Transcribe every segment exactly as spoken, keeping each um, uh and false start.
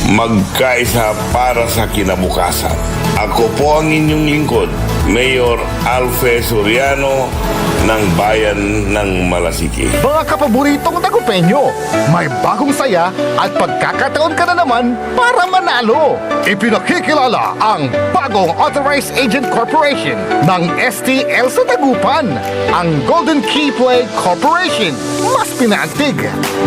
magkaisa para sa kinabukasan. Ako po ang inyong lingkod, Mayor Alfe Soriano ng Bayan ng Malasiqui. Mga kapaboritong Dagupeño, may bagong saya at pagkakataon ka na naman para manalo. Ipinakikilala ang bagong Authorized Agent Corporation ng S T L sa Dagupan, ang Golden Key Play Corporation. Mas pinaantig,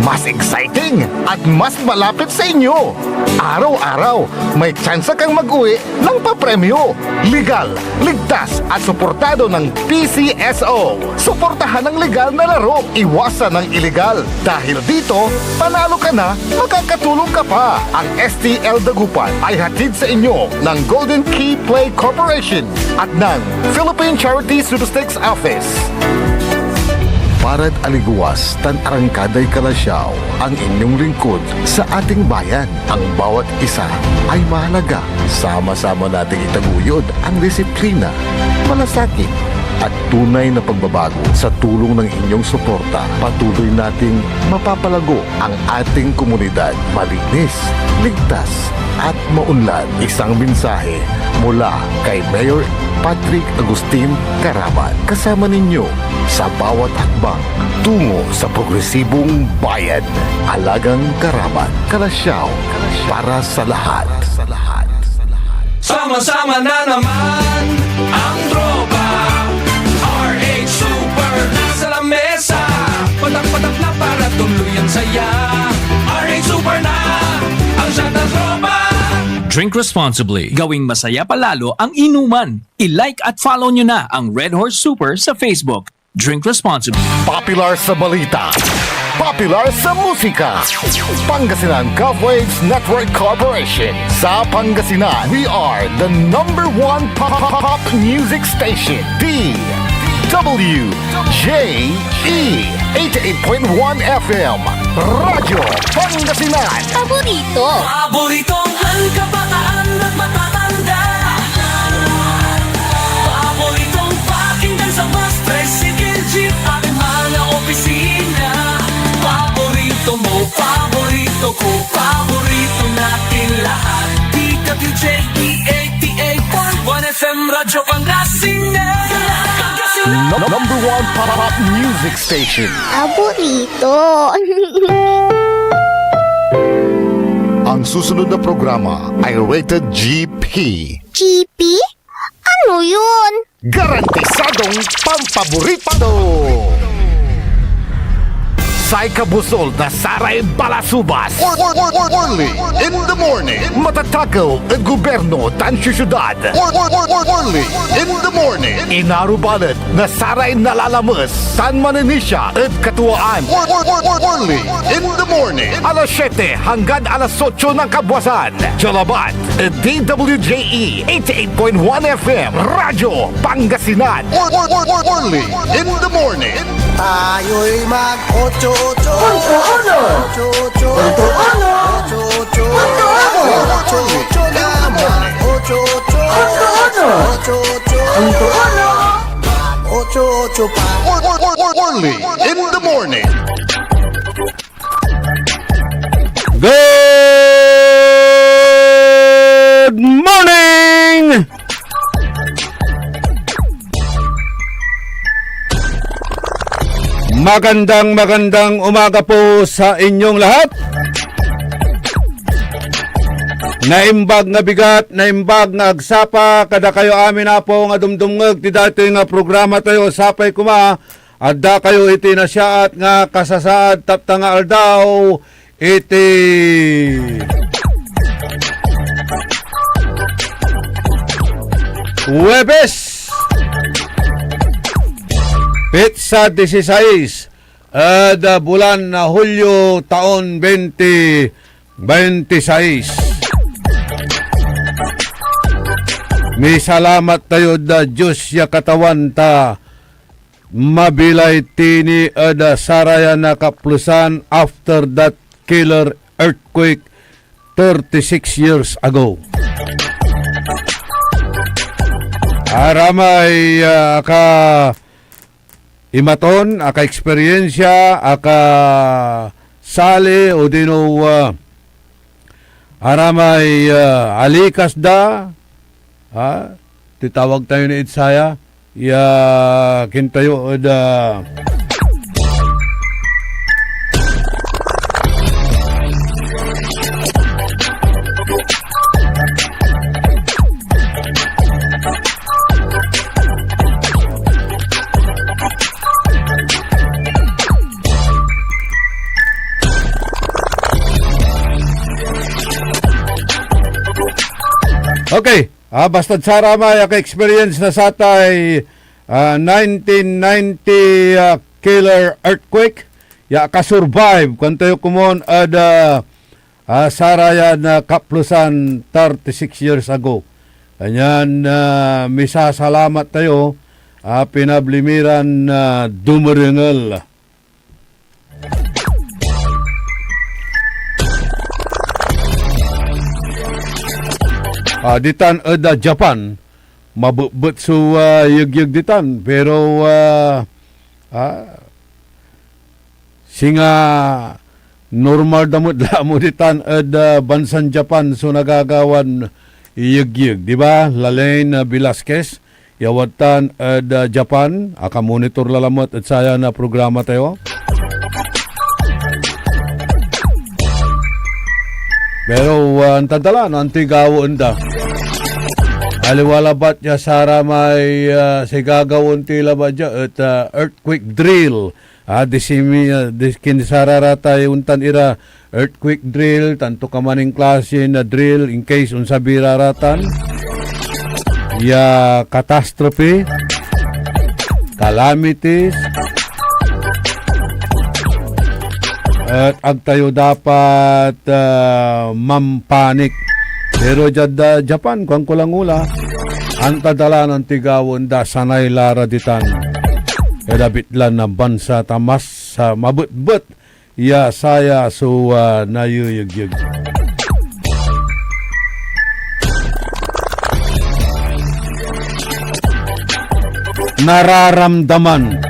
mas exciting, at mas malapit sa inyo. Araw-araw, may tsansa kang mag-uwi ng papremyo. Legal, ligtas, at suportado ng P C S O. Suportahan ang legal na laro, iwasan ang ilegal. Dahil dito, panalo ka na, makakatulong ka pa. Ang S T L Dagupan ay hatid sa inyo ng Golden Key Play Corporation at ng Philippine Charity Sweepstakes Office. Para't aligewas tan arangkaday kalasyaw, ang inyong lingkod sa ating bayan. Ang bawat isa ay mahalaga. Sama-sama nating itaguyod ang disiplina, malasakit, at tunay na pagbabago. Sa tulong ng inyong suporta, patuloy nating mapapalago ang ating komunidad. Malinis, ligtas, at maunlad. Isang mensahe mula kay Mayor Patrick Agustin Caraman. Kasama ninyo sa bawat hakbang tungo sa progresibong bayan. Alagang Caraman, kalasyaw para sa lahat. Sama-sama na naman ang tropa. R H Super nasa lamesa. Patak-patak na para tuloy ang saya. R H Super na ang shot ng tropa. Drink responsibly. Gawing masaya pa lalo ang inuman. I-like at follow nyo na ang Red Horse Super sa Facebook. Drink responsibly. Popular sa balita. Popular sa musika. Pangasinan Gov Waves Network Corporation. Sa Pangasinan, we are the number one pop, pop, pop music station. D W J E, eighty-eight point one F M, Radyo Pangasinan. Paborito. Paboritong kabataan at matatanda. Paboritong pakinggan sa bus, tricycle, jeep, at mga opisina. Paborito mo, paborito ko, paborito natin lahat. D W J E eighty-eight point one F M Radyo Pangasinan. Pangasinan. Num-, number one pop music station. Paborito. Ang susunod na programa ay rated G P. G P? Ano yun? Garantisadong pampaborito! Say kabusol na saray balasubas. Or, or, or, or, Orly in the morning. Matatakew ed gobyerno tan syosyudad. Or, or, or, or, Orly in the morning. Inarubalet na saray nalalames tan maninisia ed katuaan. Or, or, or, or, Orly in the morning. Alas siete hanggan alas otso ng kabuasan. Dia labat ed D W J E eighty-eight point one F M, Radyo Pangasinan. Or, or, or, or, Orly in the morning. Tayo'y mag-otso-otso. Punto uno. Otso-otso. Punto uno. Otso-otso. Punto uno. Otso-otso naman. Otso-otso. Punto uno. Otso-otso. Punto uno. Mag-otso-otso pa. Or, or, or, or, Orly in the morning. Good morning! Magandang, magandang umaga po sa inyong lahat. Naimbag nga bigat, naimbag nga agsapa, kadakayo amin, Apo, nga dumdumngeg ti datoy nga programa tayo, sapay koma, adda kayo iti nasiaat nga kasasaad tapta nga aldaw iti Huwebes, petsa dieciséis ed bulan na Hulyo, taon twenty twenty-six. Misalamat tayod Dios ya Katawan ta mabilay tini ed sarayan a kaplesan after that killer earthquake thirty-six years ago. Aramay, ah, aka-, imaton, aka-eksperyensya, akasali, odino, ah, Aramay, ah, alikas da, ah, titawag tayo ni ed saya, ya kintayo ed, ah, Okay. Ah, bastad saramay aka-experience na satay, ah, nineteen ninety, ah, killer earthquake, ya aka-survive, kuan tayo komon ed, ah, ah, sarayan, ah, kaplosan thirty-six years ago. Kanyan, ah, misasalamat tayo, ah, pinabli mi ran, ah, dumerengel. Ah, ditan ed, ah, Japan, mabetbet so, ah, yegyeg ditan, pero, ah, ah, singa normal da met lamo ditan ed, ah, bansan Japan so nagagawan yegyeg, di ba? Lalaine, ah, Velasquez, ya wadtan ed, ah, Japan, akamonitor la lamet ed saya na programa tayo. Pero, ah, antad la, no antoy gawaen da. Aliwa labat ya saramay, ah, sigagawaen ti labat dia et, ah, earthquake drill. Ah, disimi-, ah, dis-, kinsarara tay ontan ira earthquake drill, tan antokaman klase na drill in case onsabi ra ratan ya catastrophe, calamities, et ag tayo dapat, ah, mampanik. Pero diad, ah, Japan, kuan ko lang ula, antad la no antoy gawaen da, sanay la ra ditan ed abitlan na bansa ta mas, ah, mabetbet ya saya so, ah, nayeyegyeg. Nararamdaman,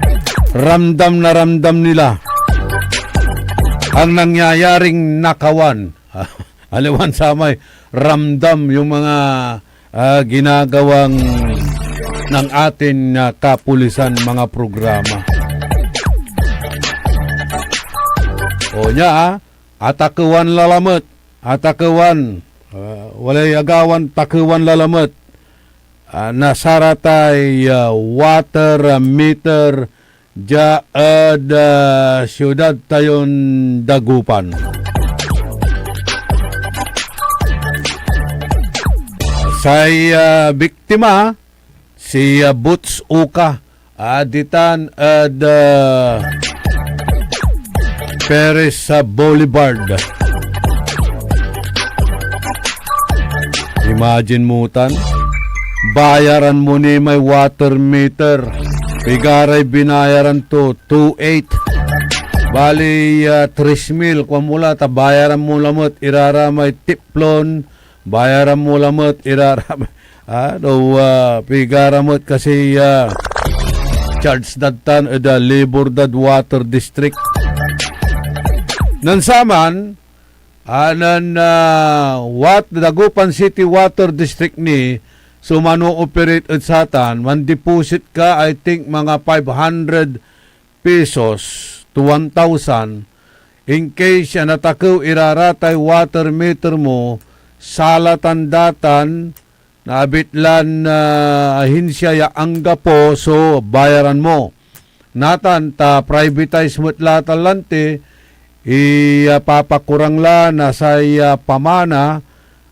ramdam na ramdam nila ang nangyayaring nakawan. Aliwan samay ramdam yung mga, ah, ginagawang ng atin na kapulisan, mga programa. O niya, ah, atakewan la lamet, atakewan, ah, walay agawan, takewan la lamet, ah, na saratay, ah, water, ah, meter, dia ed, ah, siudad tayon Dagupan. Say, ah, biktima, si, ah, Boots Uka, ah, ditan ed, ah, Perez, ah, Boulevard. Imagine mo tan, bayaran mo ni may water meter. Pigaray binayaran to, two eight. Bali, ah, tres mil, kuan mo la, ta bayaran mo lamet iraramay tiplon, bayaran mo lamet iraramay, ah, no, ah, pigara met kasi, ah, charge dad tan ed, ah, labor dad water district. Nen saman, Ah, nen, ah, wat-, Dagupan City Water District ni so mano-operate ed satan, mandeposit ka, I think, mga five hundred pesos to one thousand. In case ya natakew ira ratay water meter mo, salatan da tan, naabitlan, ah, ahinsya ya anggapo so bayaran mo. Natan ta privatize met la tan lanti, ipapakurang la na say, ah, pamana,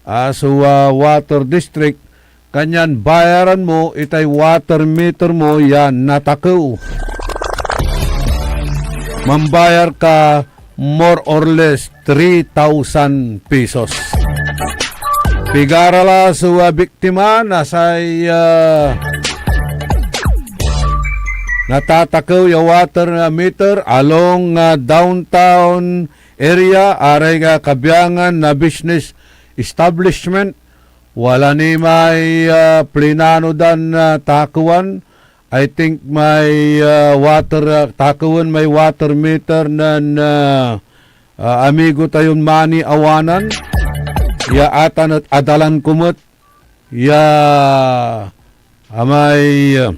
ah, so, ah, water district, kanyan bayaran mo itay water meter mo ya natakew. Mambayar ka more or less three thousand pesos. Pigara la so, ah, biktima na say, ah, natatakew ya water, ah, meter along, ah, downtown area, aray, ah, kabiangan na business establishment. Wala ni may, ah, plinano dan, ah, takewan. I think may, ah, water, ah, takewen may water meter nen, ah, ah, amigo tayon Manny Awanan. ya atan et adalan ko met ya amay, ah,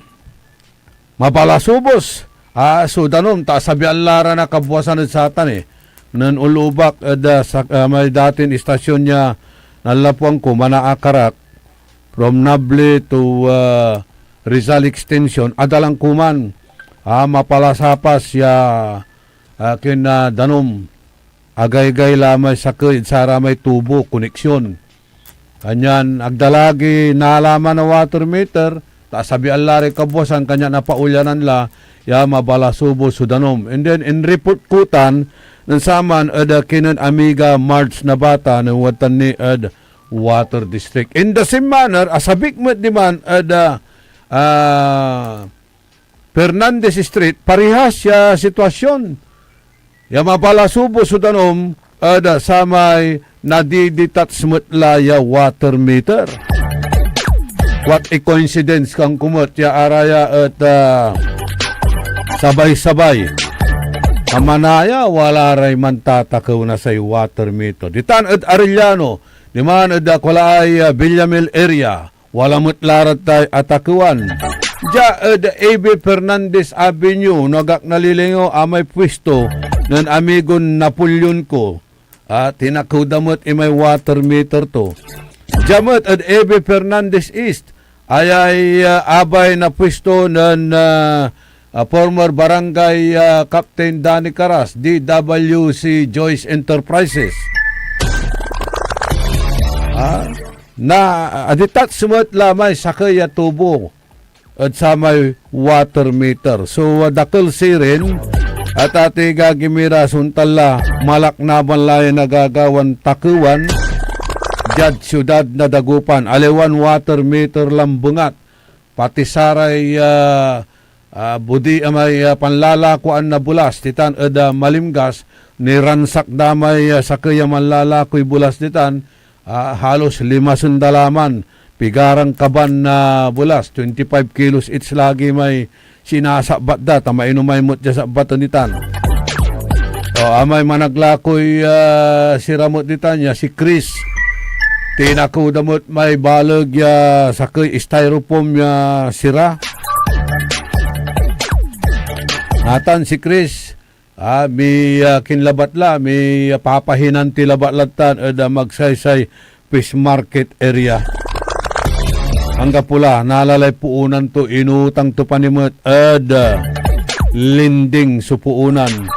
mabalasubos, ah, so danum, ta asabian la ra na kabwasan ed satan, eh. Nen onlobak ed, ah, sa, ah, may datin istasyon ya nanlapuan ko, manaakarak, from Nable to, ah, Rizal Extension, adalan ko man, ah, mapalasapas ya, ah, kin, ah, danum. Agaygay la may sakey ed saramay tubo, koneksyon. Kanyan agda lagi nalaman a water meter, ta asabian la ray kabwasan, kanyan napaulyanan la ya mabalasubos so danum. And then, inreport ko tan nen saman ed, ah, kinen Amiga Marge Nabata nen wadtan ni ed Water District. In the same manner, asabik met diman ed, ah, ah, Fernandez Street, parehas ya sitwasyon. Ya mabalasubos so danum ed samay nadidetach met la ya water meter. What a coincidence, kuanko met ya araya et, ah, sabay-sabay. Kamanaya, wala ray mantatakew na say water meter. Ditan ed Arellano, diman ed, ah, Kolaay, ah, Villamil area, wala met la ra tay atakewan. Dia ed A B Fernandez Avenue, no agak nalilingo, amay pwesto nen amigon Napoleon ko. Ah, tinakew da met imay water meter to. Dia met ed A B Fernandez East, ayay, ah, abay na pwesto nen, ah, ah, former barangay, ah, Captain Danny Caras, D W C Joyce Enterprises. Ah, na, ah, adetach met la may sakey a tubo ed samay water meter. So, ah, dakel sirin, et ati gagimira, so ontan la, malaknaban la ya nagagawan takewan diad siudad na Dagupan. Aliwan water meter lan bengat, pati saray, ah, ah, budi-, amay, ah, panlalakoan na bulas ditan ed, ah, Malimgas, niransak da may, ah, sakey a manlalakoy bulas ditan, ah, halos limasen da la man, pigaran kaban na bulas, twenty-five kilos each lagi may sinasakbat da, ta mainomay met ya sakbaten ditan. O, amay managlakoy, ah, sira met ditan, ya si Chris. Tinakew da met may baleg ya sakey styrofoam ya sira. Natan si Chris, ah, mi-, ah, kinlabat la, mi-, ah, papahinanti labat la tan ed, ah, magsaysay fish market area. Anggapo la, nalalay poonan to, inutang to pa ni met ed, ah, lending so poonan.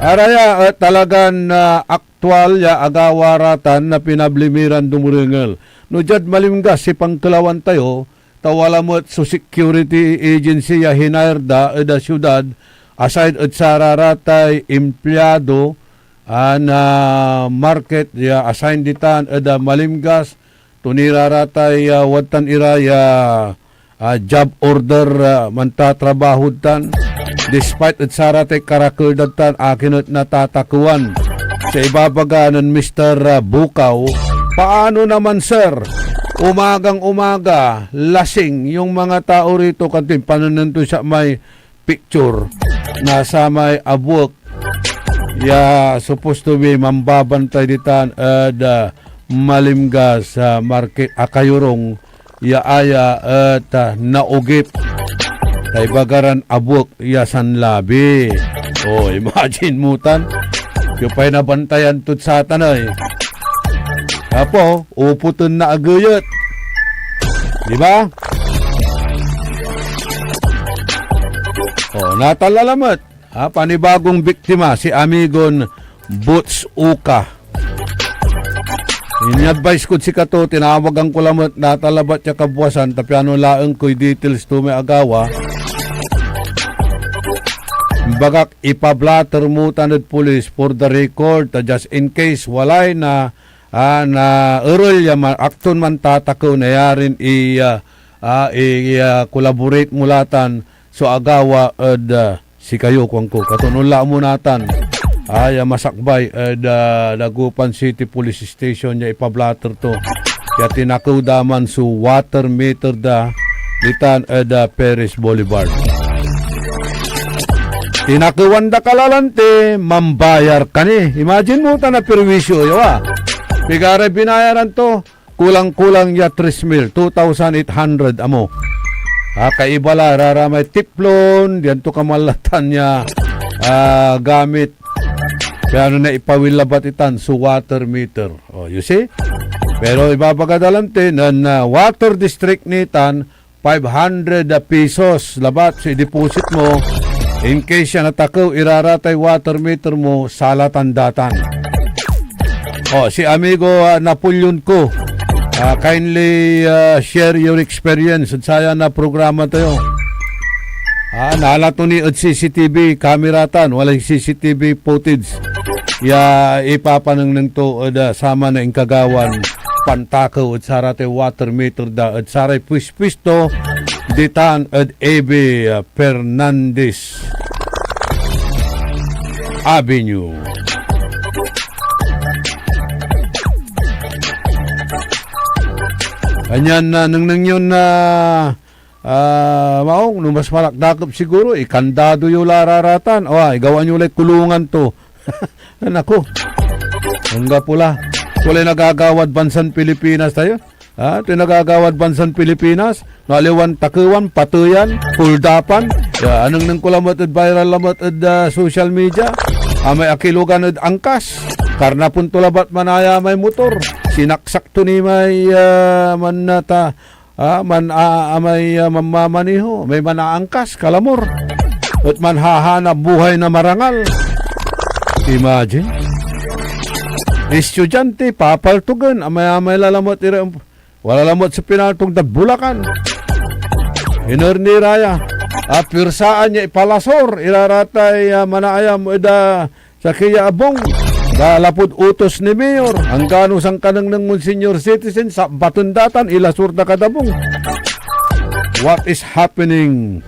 Araya, ah, talagan, ah, aktual ya agawa ra tan na pinabli mi ran dumerengel. No diad Malimgas si pankelawan tayo, ta wala met so security agency ya hinire da ed siudad, aside ed sararatay empleyado, ah, na market ya assign ditan ed, ah, Malimgas, to niraratay, ah, wadtan ira ya, ah, job order, ah, mantatrabaho tan, despite ed saratay karakel dad tan, akin et natatakewan. Sa ibabaga nen Mister, ah, Bukaw, "Paano naman, sir? Umagang-umaga, lasing yung mga tao rito," kanto impanenen to sa may picture na samay abuek ya supposed to be mambabantay ditan ed, ah, Malimgas, ah, Market, akayorong ya aya et, ah, naogip tay bagaran abuek ya sanlabi. Oh, imagine mo tan. Siopay nabantayan tod satan ey. Apo, upoten na ageyet. Di ba? Oh, natalalamet. Ah, panibagong biktima, si Amigon Boots Uka. Inyadvice kod sikato, tinawagan ko lamet, natalabat ya kabwasan, ta piano laeng koy details to may agawa. Bagak ipablatter mo tan ed pulis for the record, ta just in case walay na, ah, naerel ya ma-, akton mantatakew, nayarin i, ah, ah, i, ah, collaborate mo la tan so agawa ed, ah, sikayo, kuanko. Katon onla mo natan, ah, ya masakbay ed, ah, Dagupan City Police Station ya ipablatter to. Ya tinakew da man so water meter da ditan ed, ah, Perez Boulevard. Tinakewan da ka la lanti, mambayar ka ni. Imagine mo tan a perwisyo yo, ah. Pigaray binayaran to, kulang-kulang ya tres mil, two thousand eight hundred amo. Ah, kaiba la, raramay tiplon, diyan to kamalatan ya, ah, gamit. Kaya ano na ipawil labat itan, so water meter. Oh, you see? Pero ibabaga da lanti, nan, ah, water district nitan, five hundred pesos labat so i-deposit mo. In case ya natakew, iraratay water meter mo, salatan datan. Oh, si amigo, ah, Napoleon ko, ah, kindly, ah, share your experience ed saya na programa tayo. Ah, nala to ni ed C C T V camera tan, walay C C T V footage. Ya ipapanengneng to ed, ah, saman na inkagawan pantakew ed saratay water meter da ed saray puisto ditan ed A B, ah, Fernandez Avenue. Kanyan, ah, nengneng yon, ah, ah, maong, no mas malakdakep siguro, ikandado yo la raratan. O, ah, igawaan yo lay kulungan to. Naku. Anggapo la. Walay nagagawad bansan Pilipinas tayo. Ah, ito'y nagagawad bansan Pilipinas. No aliwan takewan, pateyan, holdapan. Ya, anengneng ko lamet ed viral lamet ed, ah, social media. Amay akilogan ed angkas. Karnapen to labat manaya may motor. Sinaksak to ni may, ah, man nata, ah, man, ah, amay, ah, mamamaniho, may manaangkas, kalamor. Et manhahanap buhay na marangal. Imagine. Estudyante, papaltugen, amay-amay lalamet ira, wala lamet so pinaltog dad Bulacan. Iner ni ra ya. Ah, pirsaan ya ipalasor, iraratay, ah, manaayam ed, ah, sakey ya abung, da lapud utos ni Mayor, anggano sankanengneng mon senior citizen, sa baten datan, ilasur da kad abung. What is happening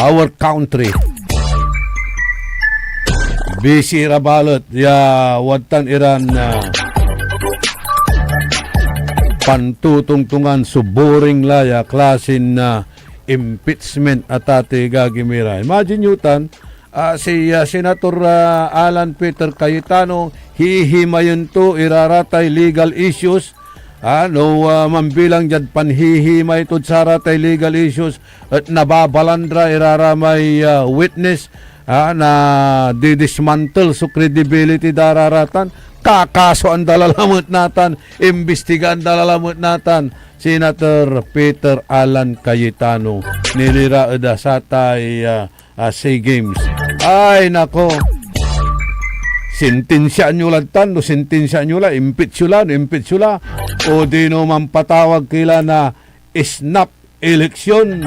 our country? Busy ra balet ya wadtan iran, ah, pantutongtongan so boring la ya klasin, ah, impeachment a tati gagimira. Imagine yo tan, ah, si, ah, Senator, ah, Alan Peter Cayetano, hihimayen to iraratay legal issues, ah, no, ah, mambilang diad panhihimay tod saratay legal issues et nababalandra iraramay, ah, witness, ah, nadidismantle so credibility da raratan, kakasoan da lalamet natan, imbistigaan da lalamet natan. Senator Peter Alan Cayetano, nilira ed, ah, satay, ah, ah, SEA Games. Ay, nako. Sentensyaan yo la tan, no sentensyaan yo la, impeach yo la, no impeach yo la, odino manpatawag ki la na snap election.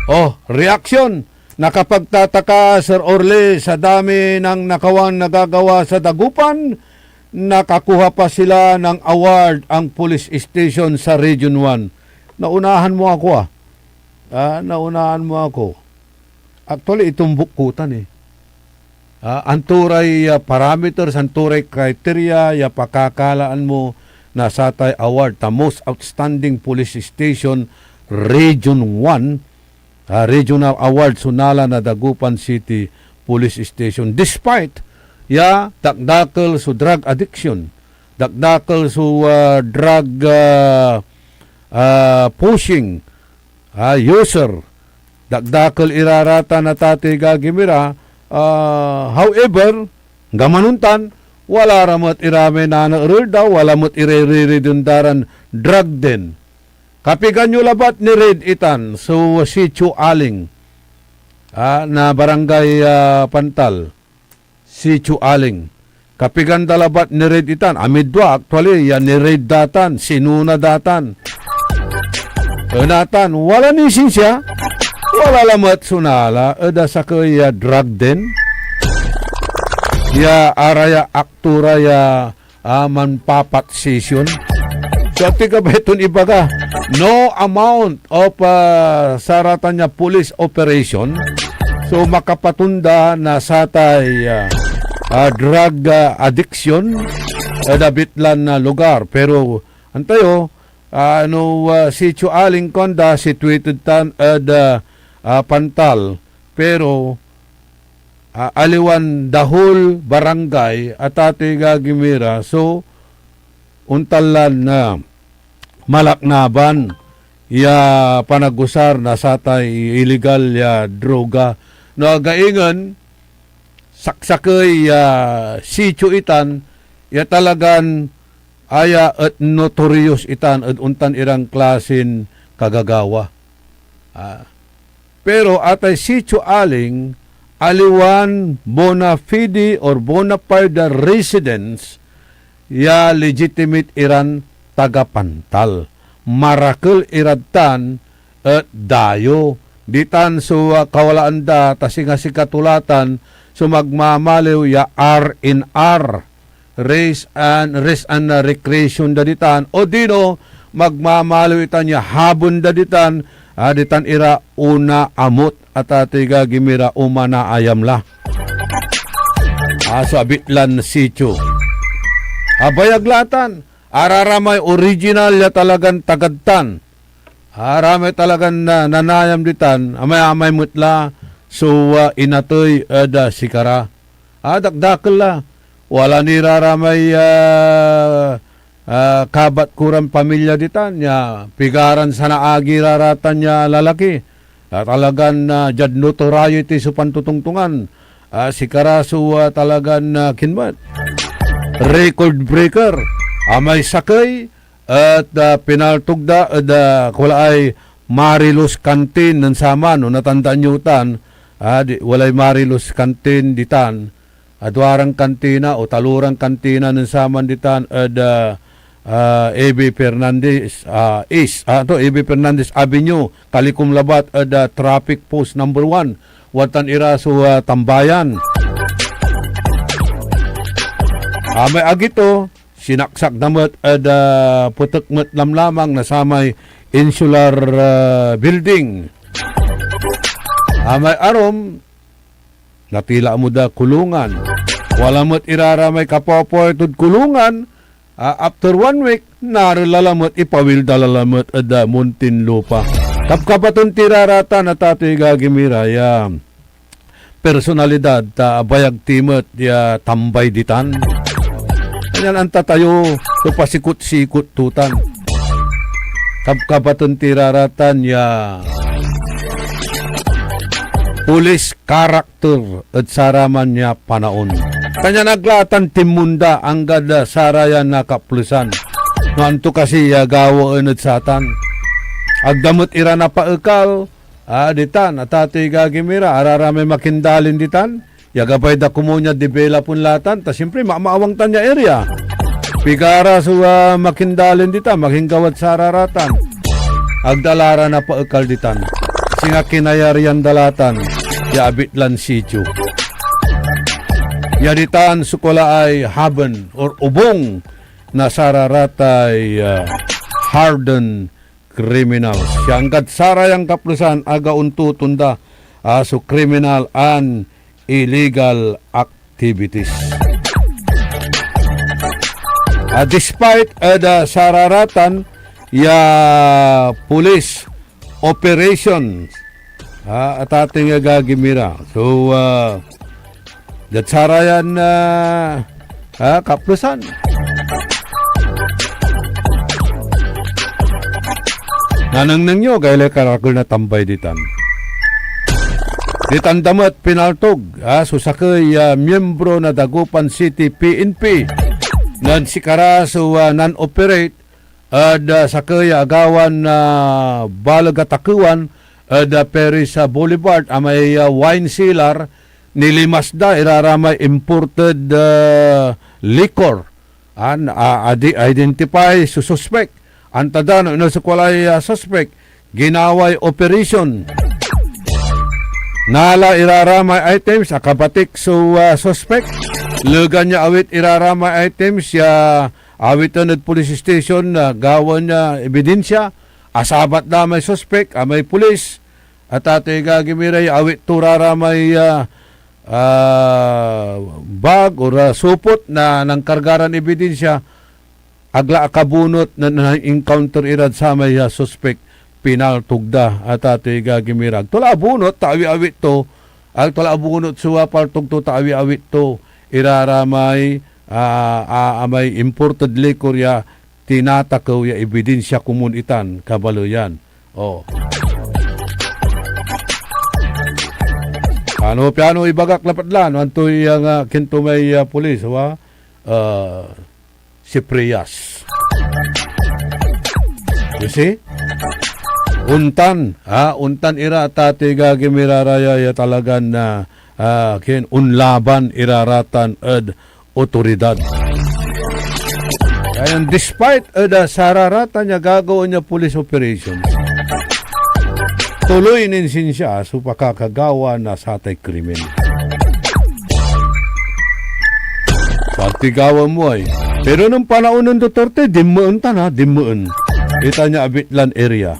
Oh, reaksyon. Nakapagtataka, Sir Orly, sa dami ng nakawan nagagawa sa Dagupan, nakakuha pa sila ng award ang police station sa Region one. Naunahan mo ako, ah. Ah, naunahan mo ako. Actually, itumbok ko tan, eh. Ah, anto ray, ah, parameters, anto ray criteria ya pakakalaan mo na satay award ta Most Outstanding Police Station Region one, ah, regional award so nala na Dagupan City Police Station, despite ya dakdakel so drug addiction, dakdakel so, ah, drug, ah, ah, pushing, ah, user, dakdakel ira ratan a tati gagimira. Ah, however, anggan ontan, wala ra met iramay nanaerel da, wala met iray ririden da ran drug den. Kapigan yo labat ni Red itan so Sitio Aling, ah, na Barangay, ah, Pantal, Sitio Aling. Kapigan da labat ni Red itan? Amidwa, actually, ya ni Red datan, sinuna datan. Enatan, wala ni sinsia, wala lamet so nala, ed a sakey ya drug den. Ya araya aktora ya ah, manpapatsisyon. So, antoy gabay ton ibaga, no amount of, ah, saratan ya police operation so makapatonda na satay, ah, ah, drug, ah, addiction ed abitlan na lugar. Pero, antayo, Ah, no, ah, Sitio Aling kuanda, situated tan ed, ah, ah, Pantal, pero, ah, aliwan the whole barangay, atatoy gagimira, so, ontan lan, ah, malaknaban ya panagusar na satay iligal ya droga. No againgen, saksakey ya sitio itan ya talagan aya et notorious itan ed ontan iran klasin kagagawa. Ah, pero atay Sitio Aling, aliwan bona fide or bona fide residents ya legitimate iran taga Pantal. Marakel irad tan et dayo. Ditan so, ah, kawalaan da, ta singa sikato la tan so magmamaliw ya R and R, race and, rest and, ah, recreation da ditan, odino magmamaliw itan ya haben da ditan, ah, ditan ira onaamot, atatoy gagimira, o manaayam la. Ah, so abitlan sitio. Abayag la tan, araramay original ya talagan tagad tan. Aramay talagan na, nanayam ditan, amay-amay met la so, ah, inatey ed, ah, sikara. Ah, dakdakel la. Wala ni ra ramay, ah, ah, kabat ko ran pamilya ditan ya pigaran sanaagi ra ratan ya lalaki. Ah, talagan, ah, diad notoriety so pantotongtongan. Ah, sikara so, ah, talagan, ah, kinmat. Record breaker. Amay sakey, et, ah, pinaltog da ed, ah, kulaay Marilos Canteen nen saman, no natandaan yo tan, ah, di, walay Marilos Canteen ditan, ah, duaran kantina o taloran kantina nen saman ditan ed, ah, ah, A B Fernandez, ah, East, ah, to, A B Fernandez Avenue, kalikom labat ed, ah, traffic post number one, wadtan ira so, ah, tambayan. Amay agi to, sinaksak da met ed, ah, petek met lamlamang na samay Insular, ah, Building. Amay arum, natila mo da kulungan. Wala met ira ramay kapopoy tod kulungan. Ah, after one week, narela la met, ipawil da la la met ed, ah, Muntinlupa. Kapkapaten ti ra ratan, atatoy gagimira, ya personalidad, ta abayag ti met ya tambay ditan. Kanyan anta tayo so pasikot-sikot to tan. Kapkapaten ti ra ratan ya police character ed saraman ya panaon. Kanyan ag la tan tinmonda anggad, ah, sarayan a kaplesan. No anto kasi ya gawaen ed satan? Ag da met ira napaekal, ah, ditan, atatoy gagimira, araramay makindalin ditan. Ya gabay da komun ya developon la tan, ta simpri mamaawang tan ya area. Pigara so, ah, makindalin ditan, makinggawad sararatan. Ag da la ra napaekal ditan. Singa kinayarian da la tan ya abit lan sitio. Ya ditan so kulaay haben or ubong na sararatay, ah, hardened criminals. Ya anggad sarayan kaplesan, aga ontotonda, ah, so criminal and illegal activities. Ah, despite ed, ah, sararatan ya police operations, ah, atatoy gagimira. So, ah, diad sarayan, ah, ah, kaplesan. Nanengneng yo, gaylay karakel na tambay ditan. Ditan da met pinaltog, ah, so sakey ya miembro na Dagupan City P N P. Nen sikara so, ah, nan-operate ed, ah, sakey ya agawan, ah, baleg a takewan ed, ah, Perez, ah, Boulevard, amay, ah, wine cellar, nilimas da ira ramay imported, ah, liquor. An, ah, adi-, identify so suspek. Anta da no iner so kualay, ah, suspek, ginaway operation. Nala ira ramay items, akabatik so, ah, suspek. Legan ya awit ira ramay items ya awiten ed police station, ah, gawaen ya ebidensya. Asabat da may suspek, amay pulis. Atatoy gagimira ya awit to ra ramay, ah, ah, bag o ra supot na nankarga ran ebidensya. Ag la akabunot na, na-encounter irad samay, ah, suspek, pinaltog da, a, tatay gagimira. Ag to la abunot, ta awi-awit to. Ag to la abunot so, ah, paltog to, ta awi-awit to. Iraramay, ah, ah, amay imported liquor ya tinatakew ya ebidensya komun itan, kabaleyan. Oh. Piano, piano, ibagak lapat la, no antoy, ah, nga, kinto may, ah, pulis, wa? Ah, Siprias. You see? Ontan, ah, ontan ira, tatay gagimira ra ya, ya talagan, ah, ah, kin onlaban ira ratan ed otoridad. Kaya despite ed, ah, sararatan ya gagawaen ya police operation, tuloy nin sinsia so pakakagawa na satay krimen. Partigawa mo ay. Pero nung panaon nen Duterte, dimmeen tan, ha, dimmeen. Kita niya abitlan area.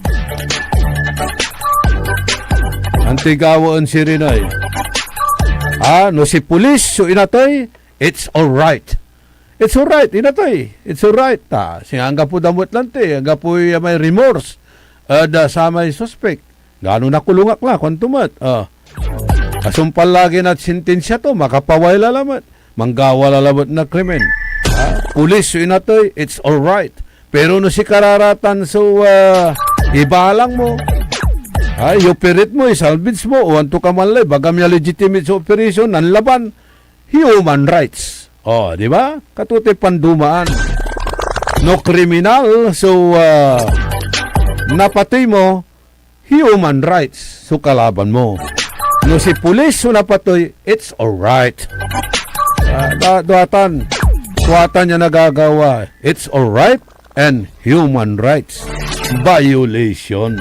Antigawaen sirin ay. Ah, no si pulis so inatey, it's all right. It's all right, inatey. It's all right. Ta, singa anggapo damot lanti, anggapoy, ah, may remorse. Ed, ah, samay suspek. Gano nakulong ak la, kuanto met. Ah. Kasumpal lagi na sentensya to, makapaway la lamet. Manggawa la lamet na krimen. Ah, pulis so inatey, it's all right. Pero no sikara ratan so, ah, ibalang mo, ay, i-operate mo, i-salvage mo, o anto ka man lay, bagam ya legitimate so operation, nanlaban, human rights. Oh, di ba? Katotoy pandumaan. No kriminal so, ah, napatey mo, human rights so kalaban mo. No si pulis so napatey, it's all right. Ah, da-, duatan. Duatan ya nagagawa. It's all right and human rights violation.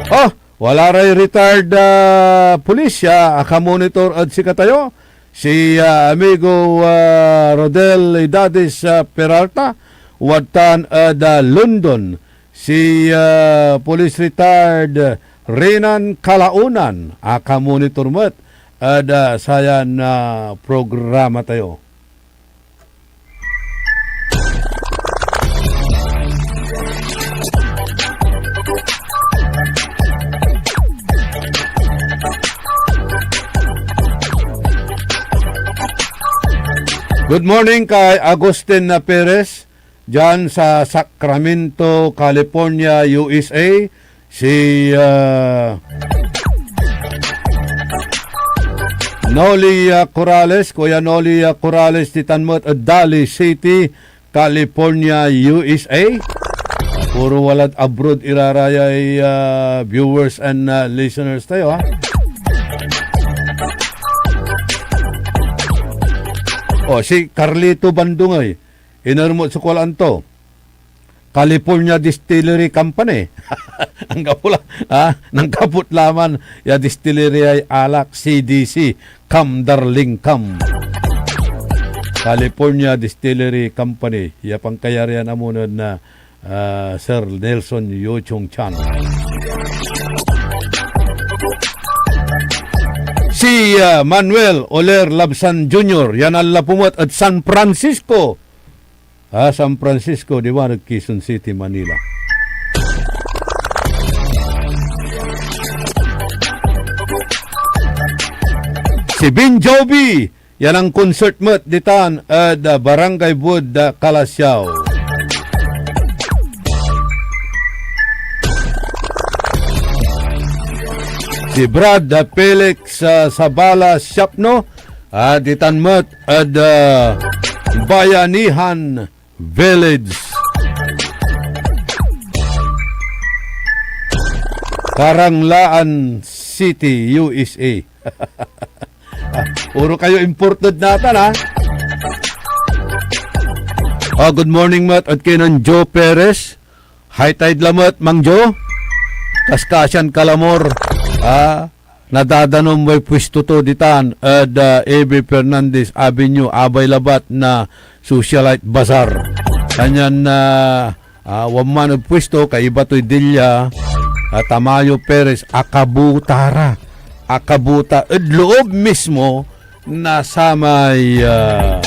Oh, wala ray retired, ah, pulis ya akamonitor ed sikatayo. Si, ah, amigo, ah, Rodel Idades, ah, Peralta, wadtan ed, ah, London. Si, ah, Police Retired Renan Kalaonan, akamonitor met ed, ah, sayan, ah, programa tayo. Good morning kay Agustin Perez, diyan sa Sacramento, California, U S A. Si, ah, Noli, ah, Corrales, Kuya Noli, ah, Corrales, ditan met ed Daly City, California, U S A. Puro walad abroad irarayay, ah, viewers and, ah, listeners tayo, ha? Oh, si Carlito Bandungay, iner met so kualaan to. California Distillery Company. Anggapo la, ah, nangkapot laman ya distillery ay alak, C D C, Kam Darling Kam. California Distillery Company. Ya pankayarian amo nen, ah, Sir Nelson Yochong Chan. Si, ah, Manuel Oler Labsan Junior, yan anlapu met ed San Francisco. Ah, San Francisco, di ba, ed Quezon City, Manila. Si Bon Jovi, yan ang concert met ditan ed, ah, Barangay Wood, ah, Calasiao. Si Brad, ah, Felix, ah, Sabala Siapno, ah, ditan met ed, ah, Bayanihan Village, Karanglaan City, U S A. Puro kayo imported natan, ha? Ah, good morning met ed kinen Joe Perez. High tide lamet, Mang Joe. Kaskasian Kalamor. Ah, nadadanom may pwesto to ditan ed, ah, A B Fernandez Avenue, abay labat na Socialite Bazaar. Kanyan, ah, ah, wadman ed pwesto, kaiba toy Dilla, ah, Tamayo Perez, akabuta ra. Akabuta ed loob mismo na samay, ah,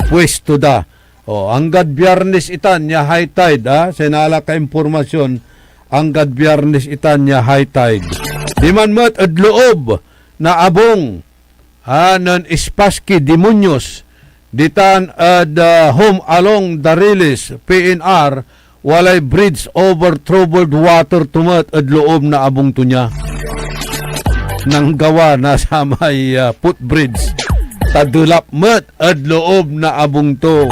pwesto da. O, anggad Biyernes itan ya high tide, ah, say naalak a impormasyon, anggad Biyernes itan ya high tide. Diman met ed loob na abung, ah, nen Spassky Demonios, ditan ed, ah, home along Dariles, P N R, walay bridge over troubled water to met ed loob na abung to nia. Nanggawa na samay, ah, footbridge, ta delap met ed loob na abung to.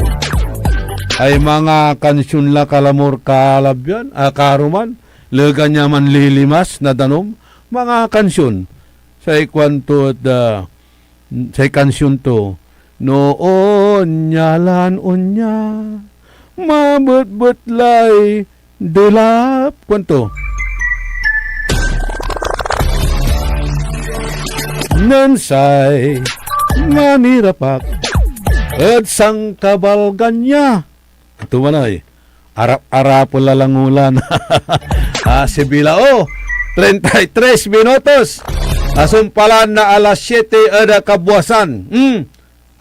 Ay mga kansion la, kalamor, kalabyan, ah, karuman, legan ya manlilimas na danum, mga kansion. Say kuanto ed, ah, say kansion to, "No onya lan onya, mabetbet lay delap," kuanto. Nen say manirap ak ed sankabalgan ya. Ito manay, arap-arapel la langulan. Ah, si Bilao, treinta y tres minutos. Asumpalan na alas siete ed kabuasan. Hmm.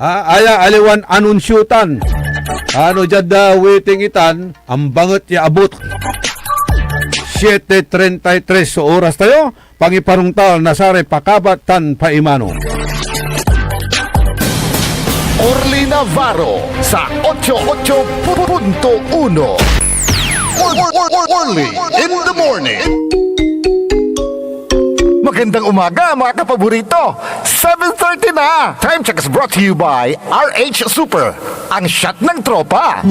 Ah, aya, aliwan anunsyo tan. Ano diad, ah, waiting itan, ambanget ya abot. Siete treinta y tres so oras tayo. Pangiparungtal na saray pakabat tan paimano. Orly Navarro sa ocho ocho punto uno. Or-, or-, or-, Orly in the morning. Magandang umaga, mga kapaborito. Seven thirty na. Time check is brought to you by R H Super, ang shot ng tropa.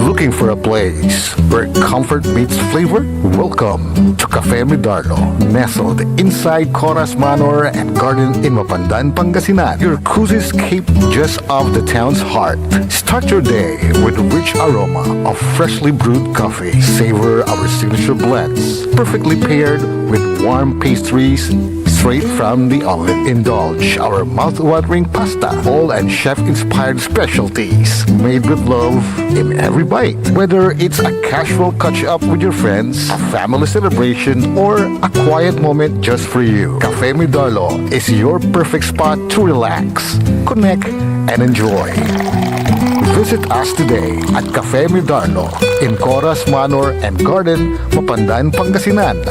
Looking for a place where comfort meets flavor? Welcome to Cafe Midarno, nestled inside Coras Manor and Garden in Mapandan, Pangasinan. Your cozy escape just off the town's heart. Start your day with a rich aroma of freshly brewed coffee. Savor our signature blends, perfectly paired with warm pastries straight from the oven. Indulge our mouth-watering pasta, bowl and chef-inspired specialties, made with love in every bite. Whether it's a casual catch-up with your friends, a family celebration, or a quiet moment just for you, Cafe Midarlo is your perfect spot to relax, connect, and enjoy. Visit us today at Cafe Midarlo in Coras Manor and Garden, Mapandan, Pangasinan,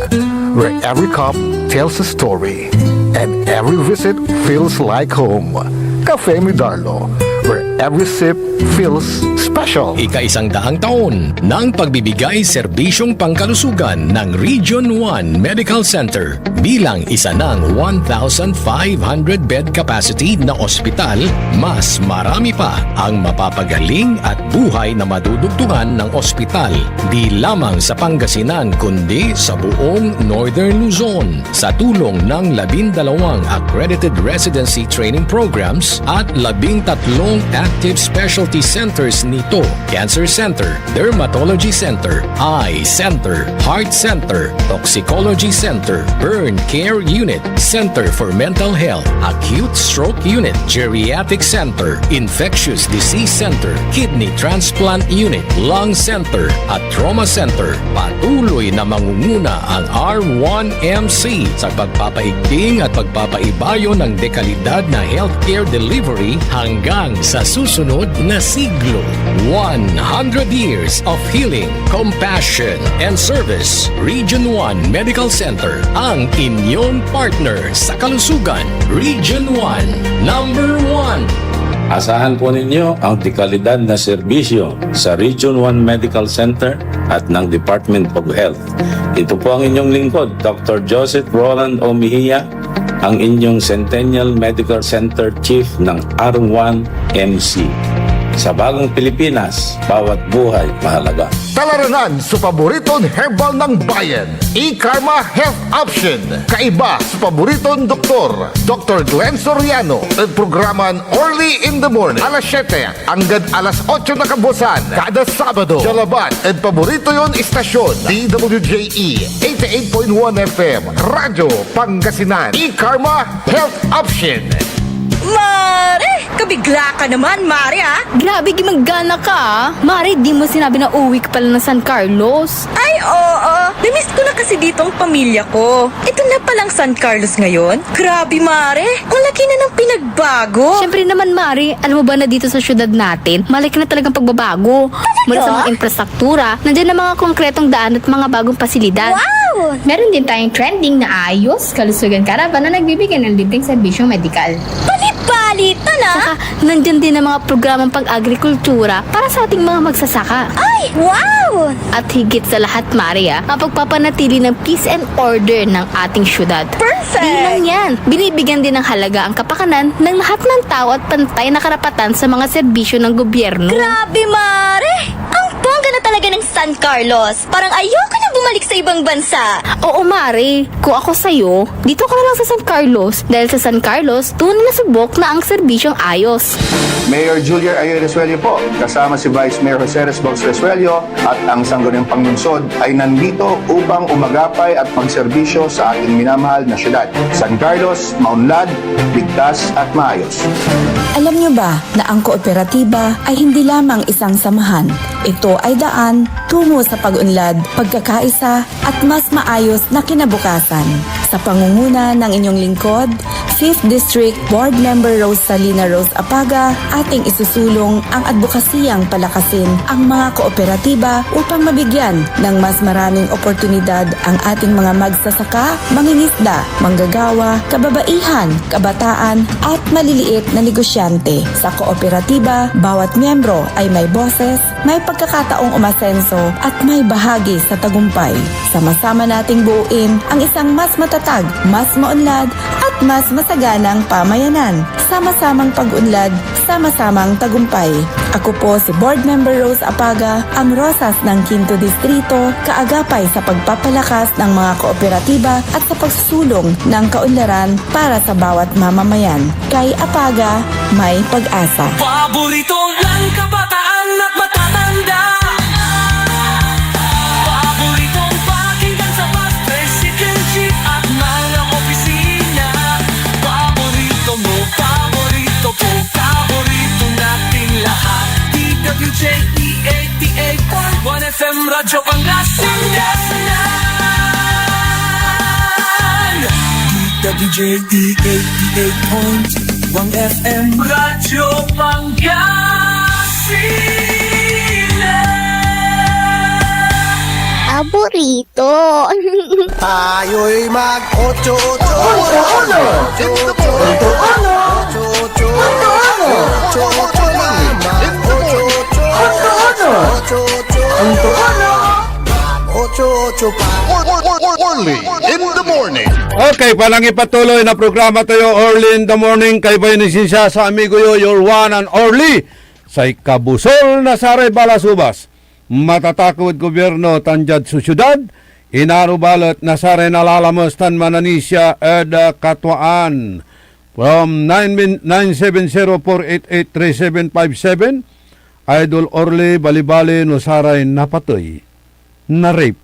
where every cup tells a story and every visit feels like home. Cafe Midarlo, where every sip feels special. Ikaisang daang taon ng pagbibigay serbisyong pangkalusugan ng Region one Medical Center. Bilang isa ng one thousand five hundred bed capacity na ospital, mas marami pa ang mapapagaling at buhay na madudugtungan ng ospital, di lamang sa Pangasinan, kundi sa buong Northern Luzon. Sa tulong ng labindalawang accredited residency training programs at labintatlong active specialty centers nito, Cancer Center, Dermatology Center, Eye Center, Heart Center, Toxicology Center, Burn Care Unit, Center for Mental Health, Acute Stroke Unit, Geriatric Center, Infectious Disease Center, Kidney Transplant Unit, Lung Center, at Trauma Center. Patuloy na mangunguna ang R one M C sa pagpapaigting at pagpapaibayo ng dekalidad na healthcare delivery hanggang sa susunod na siglo. One hundred years of healing, compassion, and service. Region one Medical Center, ang inyong partner sa kalusugan. Region one, number one. Asahan po ninyo ang dekalidad na serbisyo sa Region one Medical Center at ng Department of Health. Ito po ang inyong lingkod, Doctor Joseph Roland O. Mejia, ang inyong Centennial Medical Center Chief ng R one M C. Sa bagong Pilipinas, bawat buhay mahalaga. Talaranan so paboriton herbal ng bayan, E-Karma Health Option. Kaiba so paboriton doktor, Doctor Glenn Soriano, ed programan Early in the Morning, alas siete anggad alas otso na kabuasan, kada Sabado. Dia labat ed paborito yon istasyon, D W J E eighty-eight point one F M, Radyo Pangasinan, E-Karma Health Option. Mare! Kabigla ka naman, Mare, ah! Grabe, gimagana ka, ah! Mare, di mo sinabi na uwi ka pala ng San Carlos. Ay, oo. Dami Miss ko na kasi dito ang pamilya ko. Ito na palang San Carlos ngayon. Grabe, Mare. Ang laki na ng pinagbago. Siyempre naman, Mare, alam mo ba na dito sa syudad natin, malaki na talagang pagbabago. Talaga? Mula sa mga infrastruktura, nandiyan na mga konkretong daan at mga bagong pasilidad. Wow! Meron din tayong trending na ayos, kalusugan caravan na nagbibigay ng libreng serbisyong medikal. Bali-bali, tana? Saka, nandiyan din ang mga programang pag-agrikultura para sa ating mga magsasaka. Ay, wow! At higit sa lahat, Mare, ah, ang pagpapanatili ng peace and order ng ating syudad. Perfect! Di lang yan, binibigyan din ng halaga ang kapakanan ng lahat ng tao at pantay na karapatan sa mga serbisyo ng gobyerno. Grabe, Mare! Ang bongga na talaga ng San Carlos. Parang ayoko na bumalik sa ibang bansa. Oo, Mare. Kung ako sa'yo, dito ka na lang sa San Carlos, dahil sa San Carlos, tunay na subok na ang serbisyong ayos. Mayor Julian Ayoy Resuello po, kasama si Vice Mayor Jose Resbox Resuello at ang Sangguniang Panlungsod ay nandito upang umagapay at magserbisyo sa ating minamahal na syudad. San Carlos, maunlad, ligtas at maayos. Alam niyo ba na ang kooperatiba ay hindi lamang isang samahan? Ito ay daan tungo sa pag-unlad, pagkakaisa, at mas maayos na kinabukasan. Sa pangunguna ng inyong lingkod, Fifth District Board Member Rosalina Rose Apaga, ating isusulong ang adbokasiyang palakasin ang mga kooperatiba upang mabigyan ng mas maraming oportunidad ang ating mga magsasaka, mangingisda, manggagawa, kababaihan, kabataan, at maliliit na negosyante. Sa kooperatiba, bawat miyembro ay may boses, may pagkakataong umasenso at may bahagi sa tagumpay. Sama-sama nating buuin ang isang mas matatag, mas maunlad, at mas masaganang pamayanan. Sama-samang pag-unlad, sama-samang tagumpay. Ako po si Board Member Rose Apaga, ang Rosas ng Quinto Distrito, kaagapay sa pagpapalakas ng mga kooperatiba at sa pagsusulong ng kaunlaran para sa bawat mamamayan. Kay Apaga, may pag-asa. Paborito ng kabataan at matatanda. Paboritong pakinggan sa bus, tricycle, jeep at mga opisina. Paborito mo, paborito ko, paborito nating lahat. D W J E eighty-eight point one F M Radyo Pangasinan. D W J E eighty-eight point one F M Radyo Pangasinan. Paborito. Tayo'y mag-ocho-ocho. Ocho-ocho. Ocho-ocho. Ocho-ocho. Ocho-ocho. Ocho-ocho. Ocho-ocho. Ocho-ocho. Ocho-ocho pa. Early in the morning. Okay, panangipatuloy na programa tayo, Early in the Morning. Kaiba ni sinsa sa amigo yo, your one and only, say kabusol na saray balasubas. Matatakot ed gobyerno tan diad sosyedad, inaro balet na saray nalalames tan mananisia ed, ah, katwaan. From nine min-, nine seven zero four eight eight three seven five seven, Idol Orly, balibali no saray napatey, na-rape,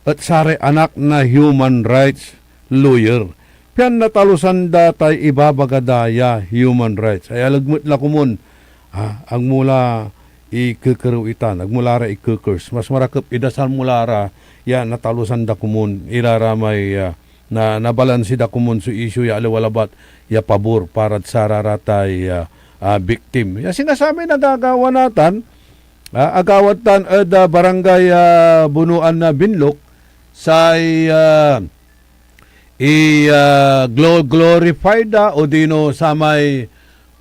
et saray anak na human rights lawyer, pian natalusan da tay ibabaga da ya human rights. Ay aleg met la komun, ha, agmo la ikekerew itan, agmo la ra ike-curse. Mas marakep idasal mo la ra ya natalusan da komun, ira ra may, ah, na, nabalansi da komun so issue ya aliwa labat ya pabor parad sarara tay, ah, ah, victim. Ya sinasabi na gagawa natan, ah, agawad tan ed, ah, barangay, ah, Bunuan na Binlok, say, ah, i, ah, glo-, glorify da odino samay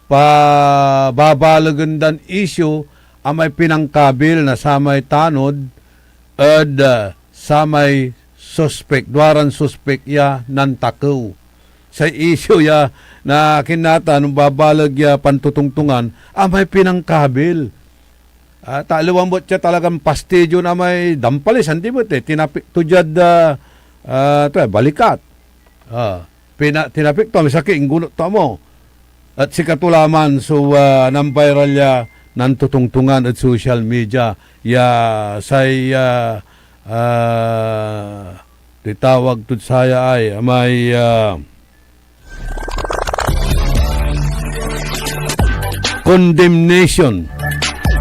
pababalegen dan issue a may pinangkabil na samay tanod ed, ah, samay suspek, duaran suspek ya nantakew. Say issue ya na akin natan babaleg ya pantotongtongan a may pinangkabil. Ah, ta aliwan met ya talagan pastidio na may dampalis, andi met eh. Tinapik to diad, ah, ah, to, eh, balikat. Ah, pina-, tinapik to, misaki, inggunot to mo. At sikato laman so, ah, nambayral ya nantotongtongan ed social media. Ya say, ah, ah, titawag tod saya ay, amay, ah, condemnation.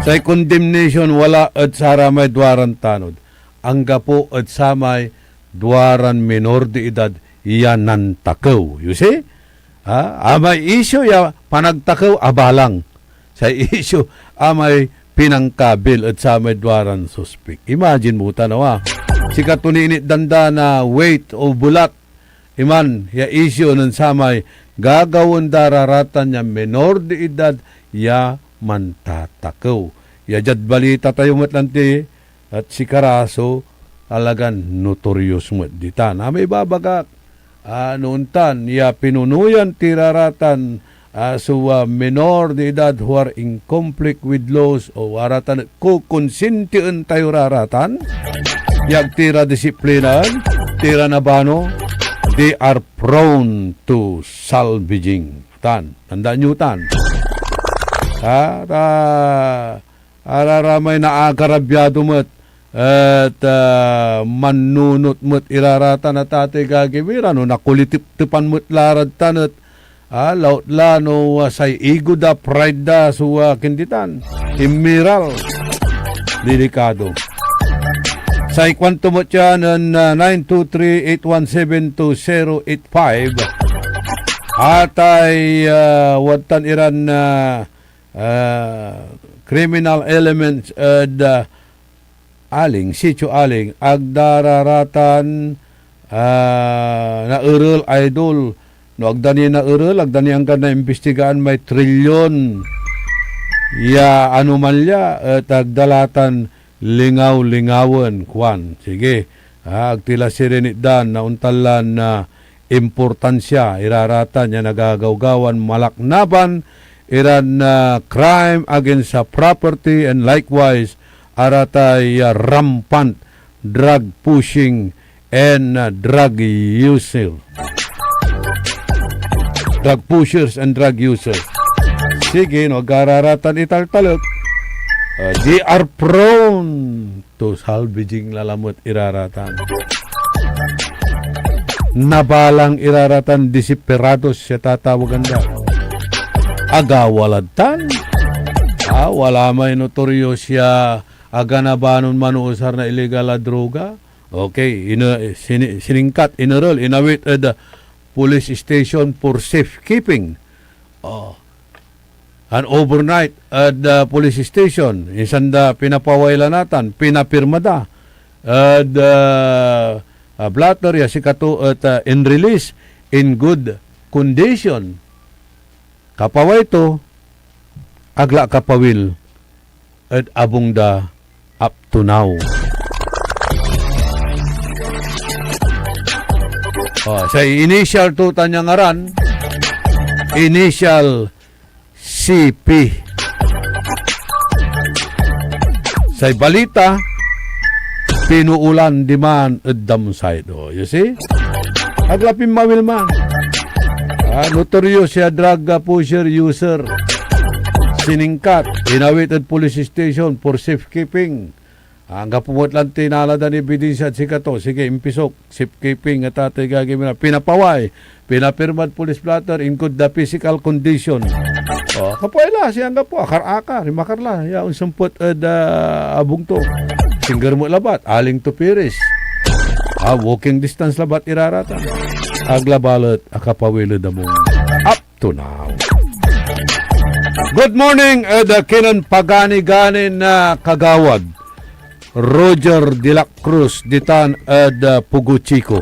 Say condemnation wala ed saramay duaran tanod. Anggapo ed samay duaran minor de edad ya nantakew. You see? Ah, amay issue ya panagtakew, abalang. Say issue, amay pinangkabil ed samay duaran suspek. Imagine mo tan, awa. Sikato ni initdan da na weight o bulat iman ya issue nen samay gagawaen da raratan ya minor de edad ya mantatakew. Ya diad balita tayo met lanti, et sikara so talagan notorious met ditan. Amay ibabagak, ah, no ontan ya pinunuyan ti raratan, ah, so, ah, minor de edad who are in conflict with laws o aratan et kokonsintien tayo raratan, ya ag ti ra disiplinan, ti ra nabano, they are prone to salvaging. Tan, tandaan yo tan. Ah, ta, araramay naakarabyado met, et, ah, mannunot met iraratan a tatay gagi mi ra, no nakuliteptepan met la rad tan et, ah, laut la no, ah, say ego da, pride da, so, ah, kinditan. Immoral. Delikado. Say kuanto met yan en, ah, nine two three eight one seven two zero eight five. Atay, ah, wadtan iran, ah, ah, criminal elements ed, ah, Aling, Sitio Aling, ag da raratan, ah, naerel, idol. No ag da ni naerel, ag da ni anggan naimbestigaan may trilyon ya anomalya, et ag da la tan lingaw-lingawen, kuan. Sige, ah, ag ti la sirin itdan na ontan lan, ah, importansia, iraratan ya nagagawgawan malaknaban iran, ah, crime against sa property and likewise aratay, ah, rampant drug pushing and, ah, drug user. Drug pushers and drug users. Sige, no, ag da raratan italtalek. Ah, they are prone to salvaging lalamet iraratan. Nabalang iraratan, desesperados ya tatawagan da. Agawa lad tan. Ah, wala may notorious ya aganabanon manuusar na illegal a droga. Okay, ina-, sini-, siningkat, inerel, inawit ed, ah, police station for safekeeping. Oh. And overnight ed, ah, police station, insan da pinapaway la natan, pinapirma da ed, ah, ah, blotter ya sikato et, ah, in-release in good condition. Kapaway to, ag la akapawil ed abung da up to now. Oh, say initial to tan ya ngaran, initial C P. Say balita, pinoolan diman ed dam side. Oh, you see? Ag la pinmawil man. Ah, notorious ya drug, ah, pusher, user. Siningkat, inawit ed police station for safekeeping. Anggapo met lan tinala dan ebidensya ed sikato. Sige, impisok, safekeeping, et atay gagawin na. Pinapaway, pinapirmad police blotter, include the physical condition. Oh, kapoy la, si anggapo, akar-akar, imakar la. Ya, onsempet ed, ah, abung to. Singger met labat, aling to piris. Ah, walking distance labat iraratan. Ag la balet, akapawil ed abung. Up to now. Good morning, ed, ah, kinen pagani-gani na kagawad. Roger de la Cruz ditan ed, ah, Pugo Chico.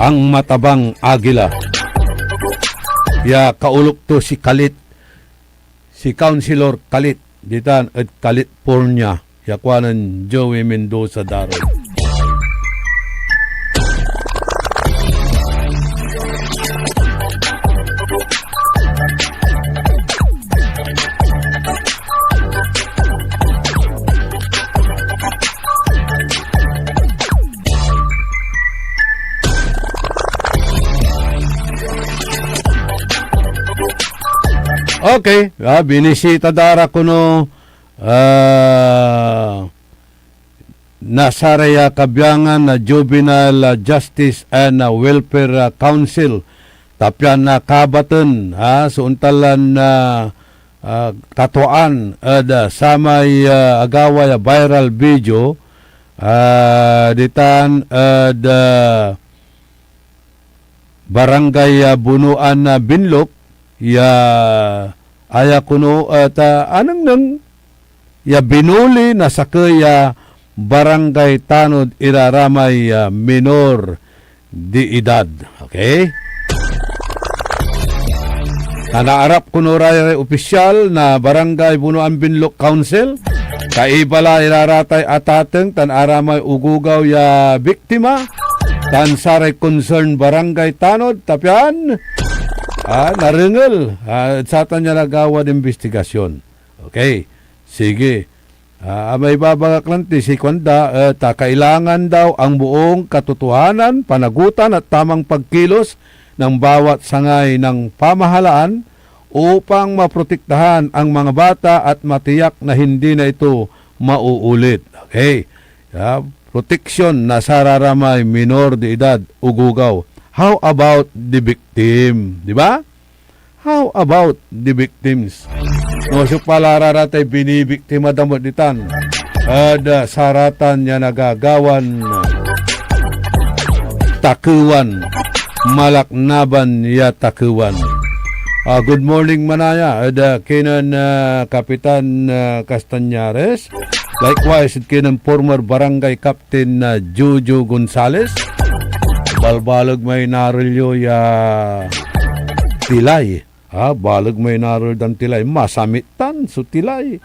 Ang matabang agila. Ya kaolop to si Kalit, si Councilor Kalit ditan ed California. Ya kuanen Joey Mendoza Daro. Okay, ah, binisita da ra kono, ah, na saray, ah, kabiangan na Juvenile, ah, Justice and, ah, Welfare, ah, Council, ta pian, ah, kabaten, ah, so ontan lan, ah, ah, katuaan ed, ah, samay, ah, agaway, ah, viral video, Ah, ditan ed, ah, Barangay, ah, Bunuan, ah, Binlok, ya aya kuno et, ah, anengneng ya binuli na sakey a barangay tanod iraramay, ah, minor de edad. Okay? Nanaarap kuno ra ray opisyal na Barangay Bunuan Binlok Council. Kaiba la ira ratay atateng tan aramay ogogaw ya biktima tan saray concerned barangay tanod ta pian, ah, narengel, ah, ed satan ya nagawad imbestigasyon. Okay. Sige. Ah, amay ibabagak lanti, si kuanda, eh, ta kailangan daw ang buong katotohanan, panagutan at tamang pagkilos ng bawat sangay ng pamahalaan upang maprotektahan ang mga bata at matiyak na hindi na ito mauulit. Okay. Ah, proteksyon na sararamay minor de edad, ugugaw. How about the victim? Di ba? How about the victims? No, so pala ra ratay binibiktima da met ditan. Ed, ah, saratan ya nagagawan takewan, malaknaban ya takewan. Ah, good morning, manaya. Ed, ah, kinen, ah, Kapitan, ah, Castañares. Likewise, ed kinen former Barangay Captain, ah, Jojo Gonzales. Balbaleg may narel yo ya tilay. Ah, baleg may narel dan tilay. Masamit tan so tilay.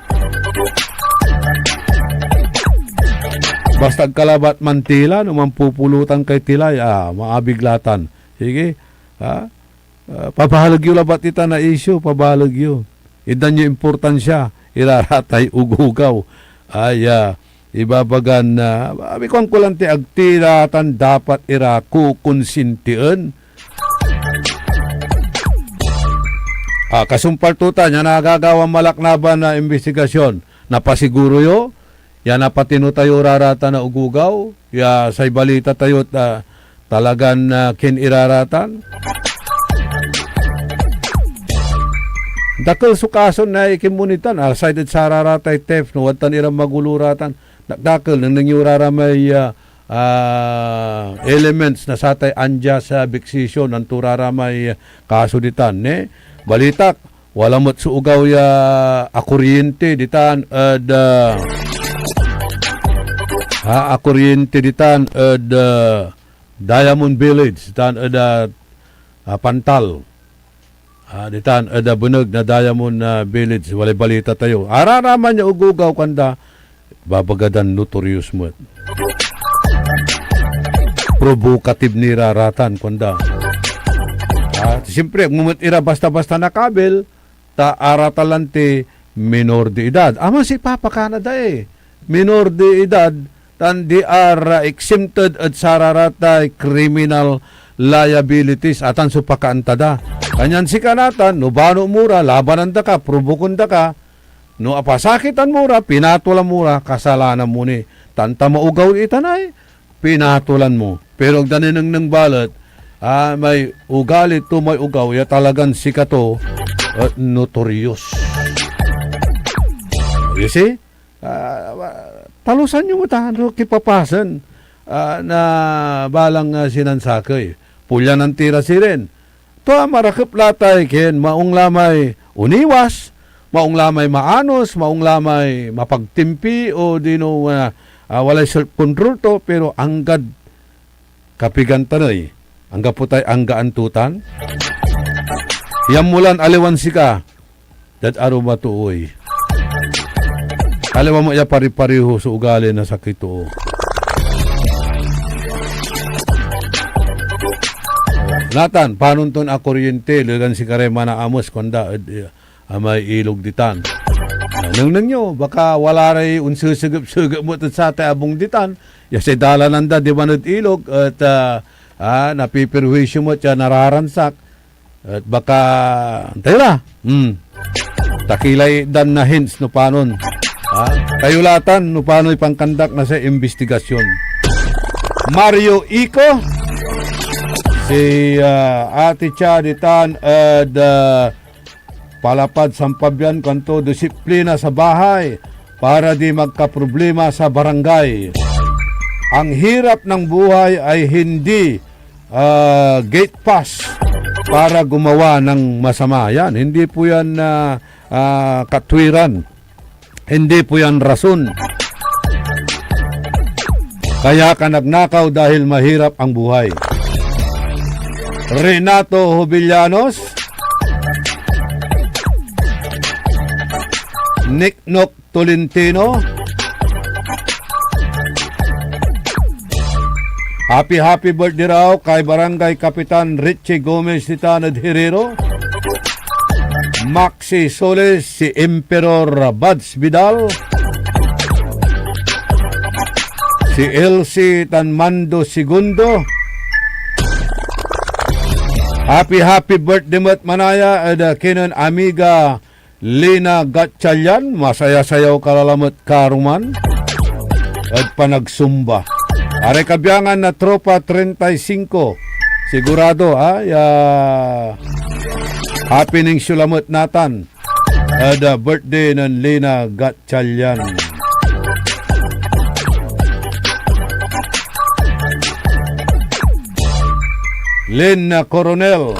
Basta ag ka labat mantila, no manpupulutan kay tilay, ah, maabig la tan. Sige, ah, ah, pabaleg yo labat itan a isyu, pabaleg yo. Itdan yo importansya, ira ratay ugugaw. Ay, ah, ibabagan na, ah, kuan ko lanti ag ti ra tan dapat ira kokonsintien. Ah, kasumpal to tan, ya nagagawan malaknaban na imbestigasyon, napasiguro yo, ya napatino tayo ra ratan a ugugaw, ya say balita tayo, ah, talagan, ah, kiniraratan. Dakel so kaso na ikimunitan, ah, aside ed sararatay theft, no, wadtan iran magulo ratan. Dakdakel, nengneng yo ra ra may, ah, ah, elements na satay unjust, ah, vexation, anto ra ra may, ah, kaso ditan, ne? Balitak, wala met so ugaw ya akuryente ditan ed, ah, ah, akuryente ditan ed, ah, Diamond Village, ditan ed, ah, ah, Pantal. Ah, ditan ed abeneg na Diamond, ah, Village, walay balita tayo. Araraman ya ugugaw, kuanda, babaga dan notorious met. Provocative ni ra ratan, kuanda. Ah, siyempre, agmo met ira basta-basta nakabil, ta aratan lanti minor de edad. Ama si Papa Canada eh. Minor de edad, tan they are, uh, exempted ed sararatay criminal liabilities, atan so pakaanta da. Kanyan sika natan, no bano mo ra, labanan da ka, proboken da ka, no apasakitan mo ra, pinatolan mo ra, kasalanan mo ni. Tan ta maugaw itan ay, pinatolan mo. Pero ag da ninengneng balet, ah, may ugali to, may ugaw, ya talagan sikato, eh, notorious. You see? Ah, talusan yo met, ah, no kipapasen, ah, na balang, ah, sinansakey. Pulyanan ti ra sirin. Tua, marakep la tay kien, maong la may oniwas, maong la may maanos, maong la may mapagtimpi, o dino, ah, ah, walay self-control to, pero anggad kapigan tan ey, anggapo tay anggaan to tan. Yan mo lan aliwan sika, dad arum a tooy. Aliwa mo ya pari-pareho so ugali na sakey too. Natan, panon ton akuryente, legan sikaray manaamos, kuanda, ed, eh, amay ilog ditan. Ah, nengneng yo, baka wala ray onsesegep-segep met ed satay abung ditan. Ya say dalanan da, diman ed ilog, et, ah, ah, napiperwisyo met ya nararansak. Et baka, antayo la. Hmm. Takilay dan na hints no panon. Ha? Kayo latan no panoy pankandak na say imbestigasyon. Mario Ico, si, ah, Ate Cha ditan ed, ah, Palapad San Fabian, kuanto, disiplina sa bahay para di magkaproblema sa barangay. Ang hirap ng buhay ay hindi, ah, gate pass para gumawa ng masama. Yan, hindi po yan, ah, ah, katwiran. Hindi po yan rason. Kaya ka nagnakaw dahil mahirap ang buhay. Renato Jovellanos, Niknok Tolentino. Happy, happy birthday raw kay Barangay Kapitan Richie Gomez ditan ed Herero. Maxi Solis, si Emperor Buds Vidal, si Elsie tan Mando Segundo. Happy, happy birthday met manaya ed, ah, kinen amiga Lina Gatchalian, masayasayaw ka la lamet karuman ed panagsumba. Aray kabiangan na Tropa treinta y cinco, sigurado, ah, ya happenings yo lamet natan ed, ah, birthday nen Lina Gatchalian. Lynn, ah, Coronel,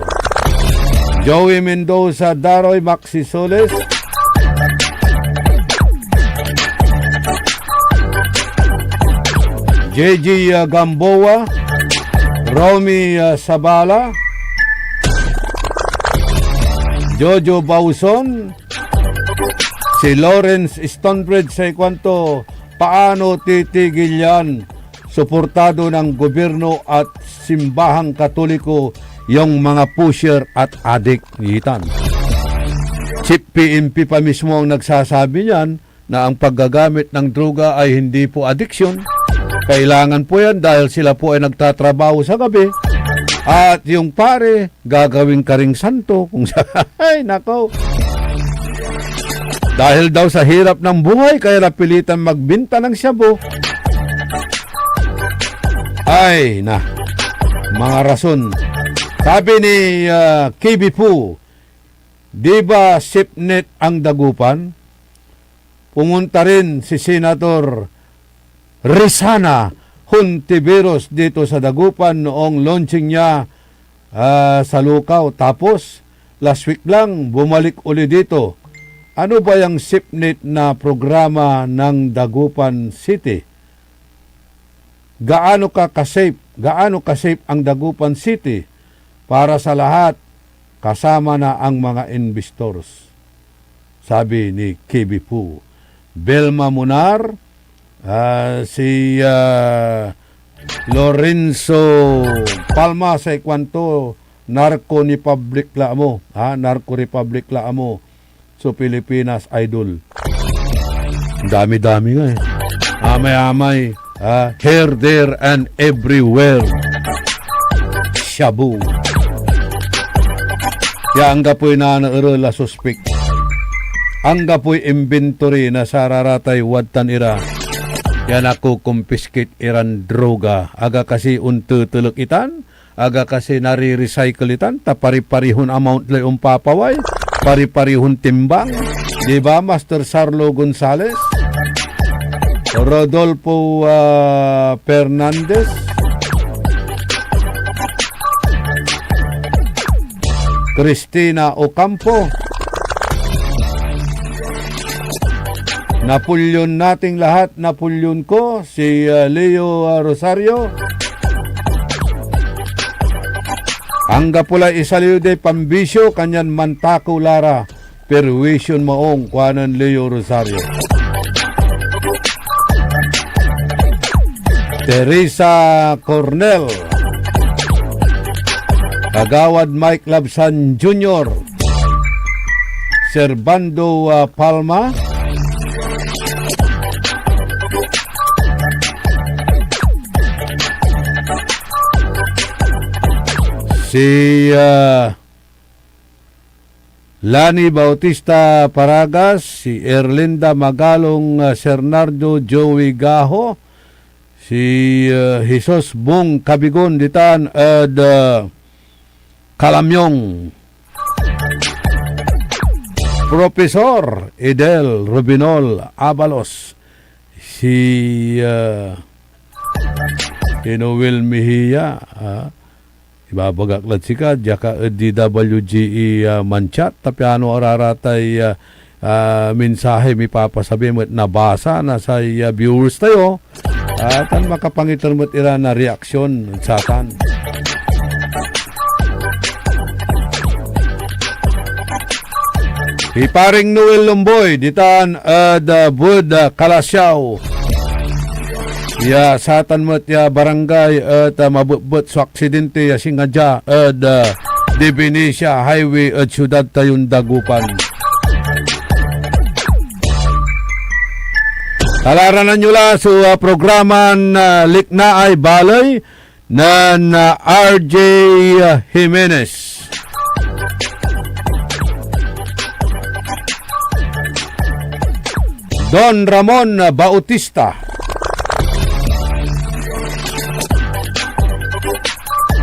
Joey Mendoza, Daroy, Maxi Solis, J J, ah, Gamboa, Romy, ah, Sabala, Jojo Bauson, si Lawrence Stonebridge, say kuanto, paano titigil yan? Suportado ng gobyerno at simbahang Katoliko yung mga pusher at adik. Itan. Chief P N P pa mismo ang nagsasabi niyan na ang paggagamit ng droga ay hindi po adiksyon. Kailangan po yan dahil sila po ay nagtatrabaho sa gabi. At yung pare, gagawing karing santo. Kung sa, ay, nako. Dahil daw sa hirap ng buhay, kaya napilitan magbinta ng shabu. Ay, na. Mga rason. Sabi ni, ah, K B Pu, "Di ba sipnit ang Dagupan?" Pumunta rin si Senator Rosana Hontiveros dito sa Dagupan noong launching niya, ah, sa Lucao. Tapos, last week lang, bumalik uli dito. Ano ba yang sipnit na programa ng Dagupan City? Gaano ka ka-safe, gaano ka-safe ang Dagupan City para sa lahat, kasama na ang mga investors? Sabi ni K B Pu. Belma Munar, ah, si, ah, Lorenzo Palma, say kuanto, narco republic la mo, ha? Narco republic la mo. So, Pilipinas, idol. Dami-dami nga eh. Amay-amay. Ah, here, there, and everywhere. Shabu. Ya anggapoy nanaerel a suspek. Anggapoy inventory na sararatay wadtan ira. Ya nakukumpiskit iran droga. Aga kasi ontetelek itan? Aga kasi nare-recycle itan, ta pari-parihon amount lay ompapaway, pari-parihon timbang. Di ba, Master Sarlo Gonzales? Rodolfo, ah, Fernandez? Christina Ocampo? Napoleon nating lahat, Napoleon ko, si, ah, Leo, ah, Rosario. Anggapo lay isaliw day pambisyo, kanyan mantakew la ra. Perwisyon maong, kuanen Leo Rosario. Teresa Cornel. Kagawad Mike Labsan Junior. Servando, ah, Palma. Si, ah, Lani Bautista Paragas, si Erlinda Magalong, ah, Sernardo, Joey Gaho, si, ah, Jesus Bong Kabigon ditan ed, ah, Calamyong. Profesor Idel Rubinol Abalos, si, ah, Ken Noel Mejia, ah, ibabagak lad sika, diak ed D W G E, ah, manchat, ta piano araratay, ah, ah, mensahe mipapasabi met nabasa na say, ah, viewers tayo, ah, tan makapangiter met ira na reaksyon ed satan. Hi Paring Noel Lomboy, ditan ed, ah, Bud, ah, Calasiao. Ya satan met ya barangay et, ah, mabetbet so aksidente ya singa dia ed, ah, De Venecia Highway ed siudad tayon Dagupan. Talaranan yo la so, ah, programan, ah, Liknaay Baley nen, ah, R J Jimenez. Don Ramon Bautista.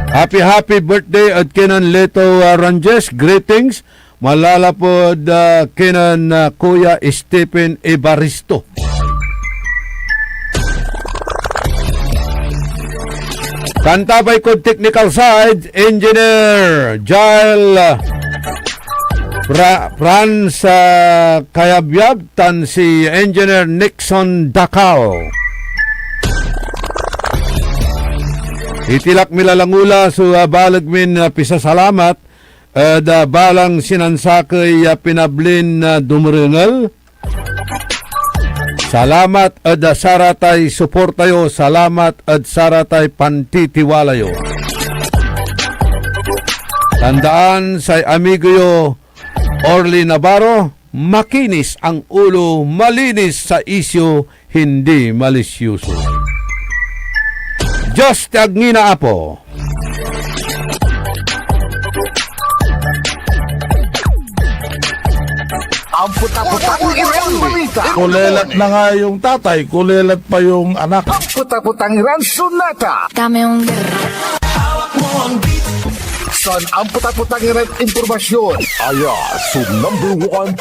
Happy, happy birthday ed kinen Leto, ah, Ranges. Greetings. Malalapud, ah, kinen, ah, Kuya Stephen Evaristo. Kantabay kod technical side, Engineer Jael, ah, Fra-, Franz, ah, Kayabyab, tan si Engineer Nixon Dakal. Itilak mi la langula so, ah, baleg min, ah, pisasalamat ed, ah, balang sinansakey ya pinablin, ah, dumerengel. Salamat ed, ah, saratay suporta yo. Salamat ed saratay pantitiwala yo. Tandaan, say amigo yo, Orly Navarro, makinis ang ulo, malinis sa isyu, hindi malisyoso. Diyos ti agngina, Apo. Ampot-apotang Iran Balita. Kulelat na nga yung tatay, kulelat pa yung anak. Ampot-apotang Iran Sonata. Dame un San ampot-apotang Iran Impormasyon. Aya so number one